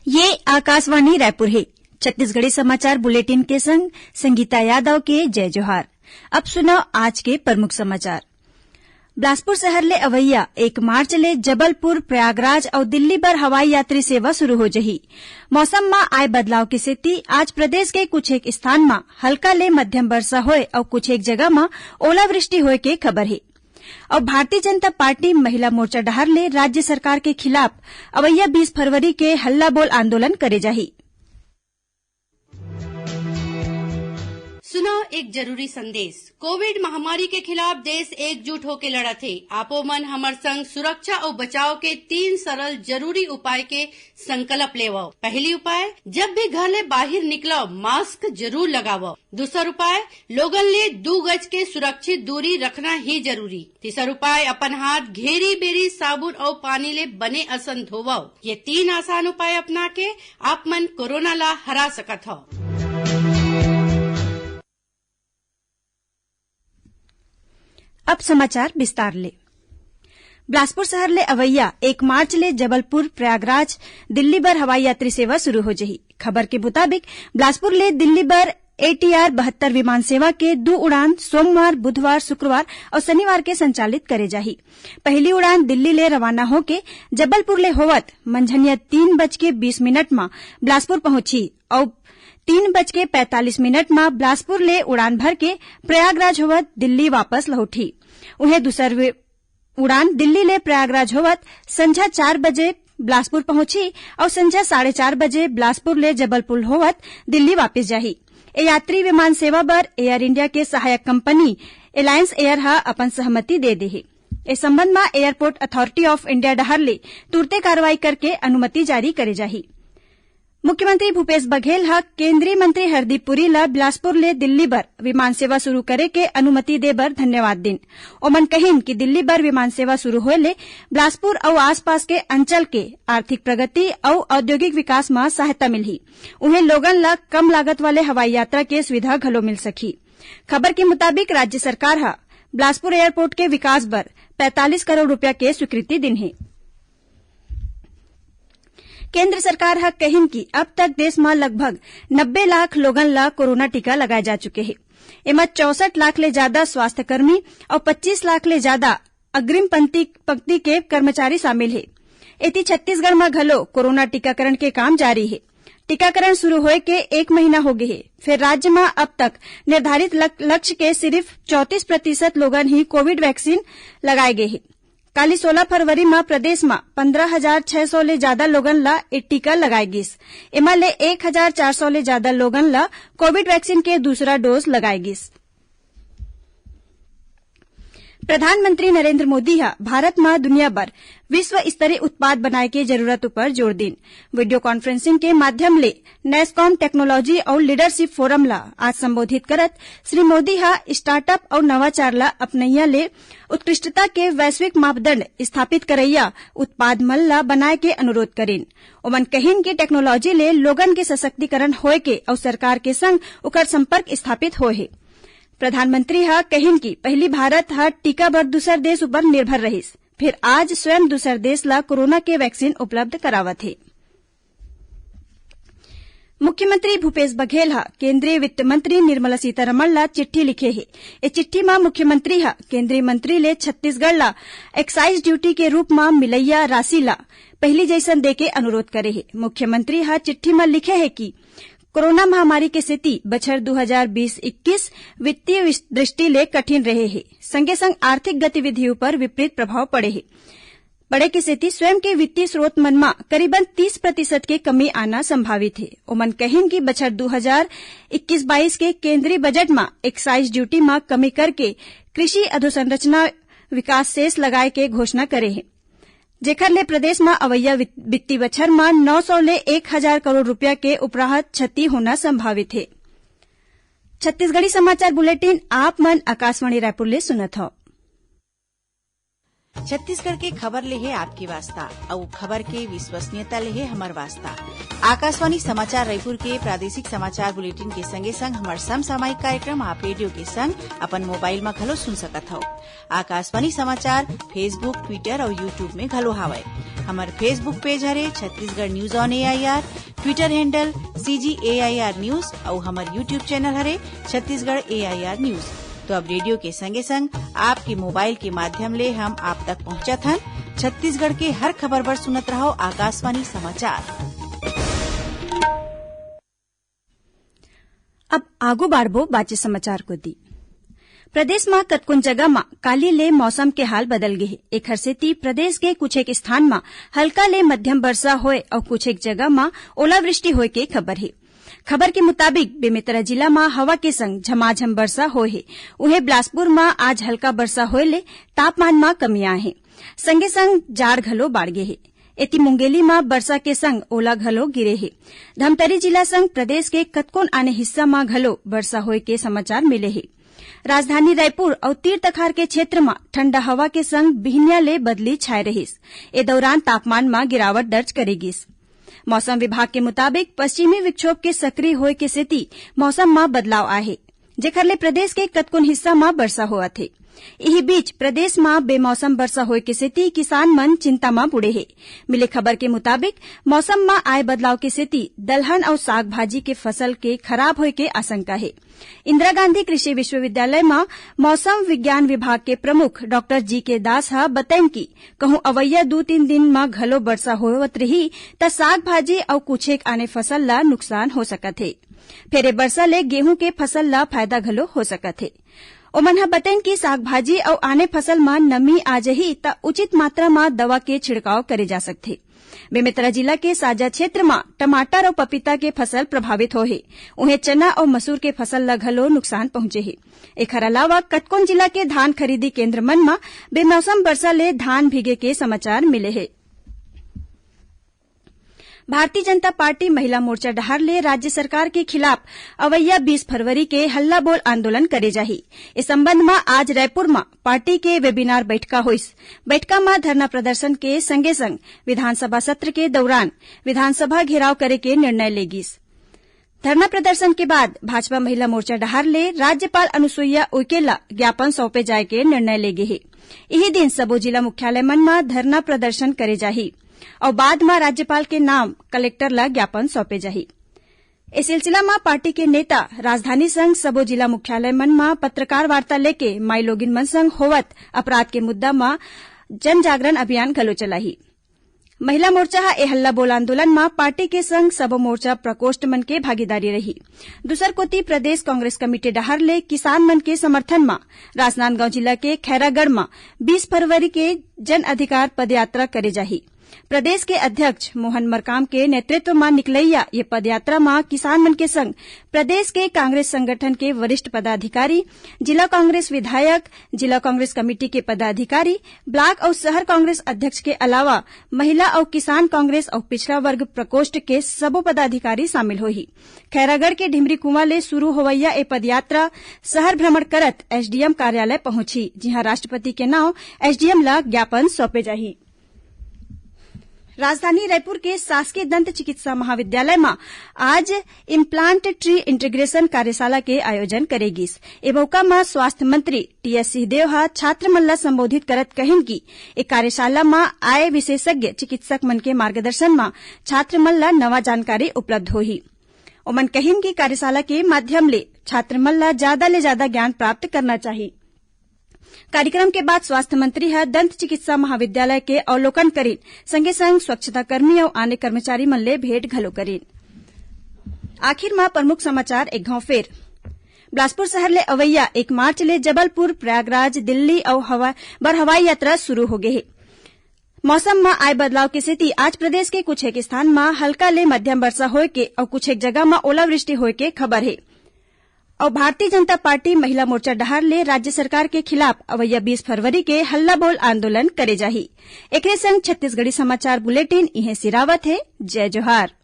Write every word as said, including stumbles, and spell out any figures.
ये आकाशवाणी रायपुर हे। छत्तीसगढ़ी समाचार बुलेटिन के संग संगीता यादव के जय जोहार। अब सुनव आज के प्रमुख समाचार। बिलासपुर शहर ले अवइया एक मार्च ले जबलपुर, प्रयागराज अउ दिल्ली बर हवाई यात्री सेवा शुरू हो जही। मौसम म आए बदलाव के सेती आज प्रदेश के कुछ एक स्थान म हल्का ले मध्यम वर्षा होए अउ कुछ एक जगह म ओलावृष्टि होए के खबर हे। अउ भारतीय जनता पार्टी महिला मोर्चा डहार ले राज्य सरकार के खिलाफ अवइया बीस फरवरी के हल्ला बोल आंदोलन करे जाही। सुनव एक जरूरी संदेश। कोविड महामारी के खिलाफ देश एकजुट होके लड़त हे। आपो मन हमर संग सुरक्षा अउ बचाव के तीन सरल जरूरी उपाय के संकल्प लेवव। पहली उपाय, जब भी घर ले बाहिर निकलव, मास्क जरूर लगावव। दूसर उपाय, लोगन ले दू गज के सुरक्षित दूरी रखना ही जरूरी। तीसर उपाय, अपन हाथ घेरी बेरी साबुन अउ पानी ले बने असन धोवव। ये तीन आसान उपाय अपना के आप मन कोरोना ला हरा सकत हव। अब समाचार विस्तार ले। बिलासपुर शहर ले अवइया एक मार्च ले जबलपुर, प्रयागराज, दिल्ली बर हवाई यात्री सेवा शुरू हो जही। खबर के मुताबिक, बिलासपुर ले दिल्ली बर एटीआर बहत्तर विमान सेवा के दू उड़ान सोमवार, बुधवार, शुक्रवार अउ शनिवार के संचालित करे जाही। पहली उड़ान दिल्ली ले रवाना होके जबलपुर ले होवत मंझनिया तीन बज के बीस मिनट म बिलासपुर पहुंचही अउ तीन बज के पैंतालीस मिनट म बिलासपुर ले उड़ान भर के प्रयागराज होवत दिल्ली वापस लहुटही। उहें दूसर वे-, उड़ान दिल्ली ले प्रयागराज होवत संझा चार बजे बिलासपुर पहुंचही अउ संझा साढ़े चार बजे बिलासपुर ले जबलपुर होवत दिल्ली वापस जाही। ए यात्री विमान सेवा बर एयर इंडिया के सहायक कंपनी एलायंस एयर ह अपन सहमति दे दे हे। ए संबंध म एयरपोर्ट अथॉरिटी ऑफ इंडिया डहार ले तुरते कार्रवाई करके अनुमति जारी करे जाही। मुख्यमंत्री भूपेश बघेल ह केंद्रीय मंत्री हरदीप पुरी ल बिलासपुर ले दिल्ली बर विमान सेवा शुरू करे के अनुमति दे बर धन्यवाद दिन। ओमन कहिन कि दिल्ली बर विमान सेवा शुरू होए ले बिलासपुर अउ आसपास के अंचल के आर्थिक प्रगति अउ औद्योगिक विकास म सहायता मिलही। उहें, लोगन ल कम लागत वाले हवाई यात्रा के सुविधा घलो मिल सकही। खबर के मुताबिक, राज्य सरकार ह बिलासपुर एयरपोर्ट के विकास बर पैंतालीस करोड़ रुपया के स्वीकृति दिन हे। केंद्र सरकार ह कहिन कि अब तक देश म लगभग नब्बे लाख लोगन ल कोरोना टीका लगाए जा चुके हे। एमा चौसठ लाख ले जादा स्वास्थ्यकर्मी अउ पच्चीस लाख ले जादा अग्रिम पंक्ति, पंक्ति के कर्मचारी शामिल हे। एती छत्तीसगढ़ म घलो कोरोना टीकाकरण के काम जारी हे। टीकाकरण शुरू होए के एक महीना हो गे हे, फेर राज्य म अब तक निर्धारित लक-, लक्ष्य के सिरिफ चौंतीस प्रतिशत लोगन ही कोविड वैक्सीन लगाए गे हे। काली सोलह फरवरी म प्रदेश म पंद्रह हजार छह सौ ले जादा लोगन ल ए टीका लगाए गिस। एमा ले एक हजार चार सौ ले जादा लोगन ल कोविड वैक्सीन के दूसरा डोज लगाए गिस। प्रधानमंत्री नरेंद्र मोदी ह भारत म दुनिया बर विश्व स्तरीय उत्पाद बनाए के जरूरत उपर जोर दिन। वीडियो कॉन्फ्रेंसिंग के माध्यम ले नैसकॉम टेक्नोलॉजी अउ लीडरशिप फोरम ल आज संबोधित करत श्री मोदी ह स्टार्टअप अउ नवाचार ल अपनइया ले उत्कृष्टता के वैश्विक मापदंड स्थापित करइया उत्पाद मन ल बनाए के अनुरोध करिन। ओमन कहिन कि टेक्नोलॉजी ले लोगन के सशक्तिकरण होए के अउ सरकार के संग ओकर संपर्क स्थापित होए हे। प्रधानमंत्री ह कहिन कि पहिली भारत ह टीका बर दूसर देश उपर निर्भर रहिस, फेर आज स्वयं दूसर देश ल कोरोना के वैक्सीन उपलब्ध करावत हे। मुख्यमंत्री भूपेश बघेल ह केंद्रीय वित्त मंत्री निर्मला सीतारमण ल चिट्ठी लिखे हे। ए चिट्ठी म मुख्यमंत्री ह केंद्रीय मंत्री ले छत्तीसगढ़ ल एक्साइज ड्यूटी के रूप म मिलइया राशि ल पहिली जइसन दे के अनुरोध करे हे। मुख्यमंत्री ह चिट्ठी म लिखे हे कि कोरोना महामारी के सेती बछर दू हजार बीस इक्कीस वित्तीय विस-, दृष्टि ले कठिन रहे हे, संगे संग आर्थिक गतिविधि उपर विपरीत प्रभाव पड़े हे। पड़े के सेती स्वयं के वित्तीय स्रोत मन म करीबन तीस प्रतिशत के कमी आना संभावित हे। ओमन कहिन कि बछर दू हजार इक्कीस बाईस के केंद्रीय बजट म एक्साइज ड्यूटी म कमी करके कृषि अधोसंरचना विकास सेस लगाए के घोषणा करे हे, जेखर ले प्रदेश म अवइया वित-, वित्तीय बछर म नौ सौ ले एक हजार करोड़ रुपया के उपराहत क्षति होना संभावित हे। छत्तीसगढ़ी समाचार बुलेटिन आप मन आकाशवाणी रायपुर ले सुनत हव। छत्तीसगढ़ के खबर ले हे आपके वास्ता, अउ खबर के विश्वसनीयता ले हे हमर वास्ता। आकाशवाणी समाचार रायपुर के प्रादेशिक समाचार बुलेटिन के संगे संग हमर समसामयिक कार्यक्रम आप रेडियो के संग अपन मोबाइल म घलो सुन सकत हव। आकाशवाणी समाचार Facebook, Twitter अउ YouTube में घलो हावय। हमर Facebook पेज हरे Chhattisgarh news on AIR, Twitter handle CG AIR news अउ हमर YouTube चैनल हरे छत्तीसगढ़ एआईआर न्यूज। तो अब रेडियो के संगे संग आपके मोबाइल के माध्यम ले हम आप तक पहुंचत हन। छत्तीसगढ़ के हर खबर बर सुनत रहव आकाशवाणी समाचार। अब आगू बाढ़बो बाचे समाचार कोति। प्रदेश म कतकोन जगह म काली ले मौसम के हाल बदल गे हे। एखर सेती प्रदेश के कुछ एक स्थान म हल्का ले मध्यम वर्षा होय अउ कुछ एक जगह म ओलावृष्टि होय के खबर हे। खबर के मुताबिक, बेमेतरा जिला म हवा के संग झमाझम वर्षा होय हे। उहें, बिलासपुर म आज हल्का वर्षा होय ले तापमान म कमी आए हे। संगे संग जाड़ घलो बाढ़ गे हे। एती, मुंगेली म वर्षा के संग ओला घलो गिरे हे। धमतरी जिला संग प्रदेश के कतकोन आने हिस्सा म घलो वर्षा होय के समाचार मिले हे। राजधानी रायपुर अउ तीर तखार के क्षेत्र म ठंडा हवा के संग बिहनिया ले बदली छाय रहिस। ए दौरान तापमान म गिरावट दर्ज करे गिस। मौसम विभाग के मुताबिक, पश्चिमी विक्षोभ के सक्रिय होय के सेती मौसम म बदलाव आए हे, जेखर ले प्रदेश के कतकोन हिस्सा म वर्षा होवत हे। इही बीच, प्रदेश म बेमौसम वर्षा होय के सेती किसान मन चिंता म बुड़े हे। मिले खबर के मुताबिक, मौसम म आए बदलाव के सेती दलहन अउ साग भाजी के फसल के खराब होय के आशंका हे। इंदिरा गांधी कृषि विश्वविद्यालय म मौसम विज्ञान विभाग के प्रमुख डॉक्टर जी के दास ह बतइन कि कहूं अवइया दू तीन दिन म घलो वर्षा होवत रही, त साग भाजी अउ कुछेक आने फसल ला नुकसान हो सकत हे। फेर ए वर्षा ले गेहूं के फसल ला फायदा घलो हो सकत हे। ओमन ह बतइन कि साग भाजी अउ आने फसल म नमी आ जही, त उचित मात्रा म दवा के छिड़काव करे जा सकथे। बेमेतरा जिला के साजा क्षेत्र म टमाटर अउ पपीता के फसल प्रभावित होहे। उहें, चना अउ मसूर के फसल ल घलो नुकसान पहुंचे हे। एखर अलावा, कतकोन जिला के धान खरीदी केंद्र मन म बेमौसम वर्षा ले धान भीगे के समाचार मिले हे। भारतीय जनता पार्टी महिला मोर्चा डहार ले राज्य सरकार के खिलाफ अवइया बीस फरवरी के हल्ला बोल आंदोलन करे जाही। ए संबंध म आज रायपुर म पार्टी के वेबिनार बैठका होइस। बैठका म धरना प्रदर्शन के संगे संग विधानसभा सत्र के दौरान विधानसभा घेराव करे के निर्णय ले गिस। धरना प्रदर्शन के बाद भाजपा महिला मोर्चा डहार ले राज्यपाल अनुसुईया उइके ला ज्ञापन सौंपे जाय के निर्णय ले गे हे। इही दिन सबो जिला मुख्यालय मन म धरना प्रदर्शन करे जाही अउ बाद म राज्यपाल के नाम कलेक्टर ला ज्ञापन सौंपे जाही। ए सिलसिला म पार्टी के नेता राजधानी संग सबो जिला मुख्यालय मन म पत्रकार वार्ता लेके माईलोगिन मन संग होवत अपराध के मुद्दा म जन जागरण अभियान घलो चलाही। महिला मोर्चा ह ए हल्ला बोल आंदोलन म पार्टी के संग सबो मोर्चा प्रकोष्ठ मन के भागीदारी रही। दूसर कोति, प्रदेश कांग्रेस कमेटी डहार ले किसान मन के समर्थन म राजनांदगांव जिला के खैरागढ़ म बीस फरवरी के जन अधिकार पदयात्रा करे जाही। प्रदेश के अध्यक्ष मोहन मरकाम के नेतृत्व म निकलइया ये पदयात्रा म किसान मन के संग प्रदेश के कांग्रेस संगठन के वरिष्ठ पदाधिकारी, जिला कांग्रेस विधायक, जिला कांग्रेस कमेटी के पदाधिकारी, ब्लॉक अउ शहर कांग्रेस अध्यक्ष के अलावा महिला अउ किसान कांग्रेस अउ पिछड़ा वर्ग प्रकोष्ठ के सबो पदाधिकारी शामिल होही। खैरागढ़ के ढिमरी कुआं ले शुरू होवइया ए पदयात्रा शहर भ्रमण करत एसडीएम कार्यालय पहुंचही, जिहां राष्ट्रपति के नांव एसडीएम ला ज्ञापन सौंपे जाही। राजधानी रायपुर के शासकीय दंत चिकित्सा महाविद्यालय म आज इम्प्लांट ट्री इंटीग्रेशन कार्यशाला के आयोजन करे गिस। ए मौका म स्वास्थ्य मंत्री टीएस सिंहदेव ह छात्र मन ल संबोधित करत कहिन कि ए कार्यशाला म आए विशेषज्ञ चिकित्सक मन के मार्गदर्शन म छात्र मन ल नवा जानकारी उपलब्ध होही। ओमन कहिन कि कार्यशाला के माध्यम ले छात्र मन ल ज्यादा ले ज्यादा ज्ञान प्राप्त करना चाही। कार्यक्रम के बाद स्वास्थ्य मंत्री ह दंत चिकित्सा महाविद्यालय के अवलोकन करिन, संगे संग स्वच्छता कर्मी अउ आने कर्मचारी मन ले भेंट घलो करिन। आखिर म प्रमुख समाचार एक घाव फेर। बिलासपुर शहर ले अवइया एक मार्च ले जबलपुर, प्रयागराज, दिल्ली अउ हवा-, बर हवाई यात्रा शुरू हो गे हे। मौसम म आए बदलाव के सेती आज प्रदेश के कुछ एक स्थान म हल्का ले मध्यम वर्षा होय के अउ कुछ एक जगह म ओलावृष्टि होय के खबर हे। अउ भारतीय जनता पार्टी महिला मोर्चा डहार ले राज्य सरकार के खिलाफ अवइया बीस फरवरी के हल्ला बोल आंदोलन करे जाही। एकरे संग छत्तीसगढ़ी समाचार बुलेटिन इहें सिरावत हे। जय जोहार।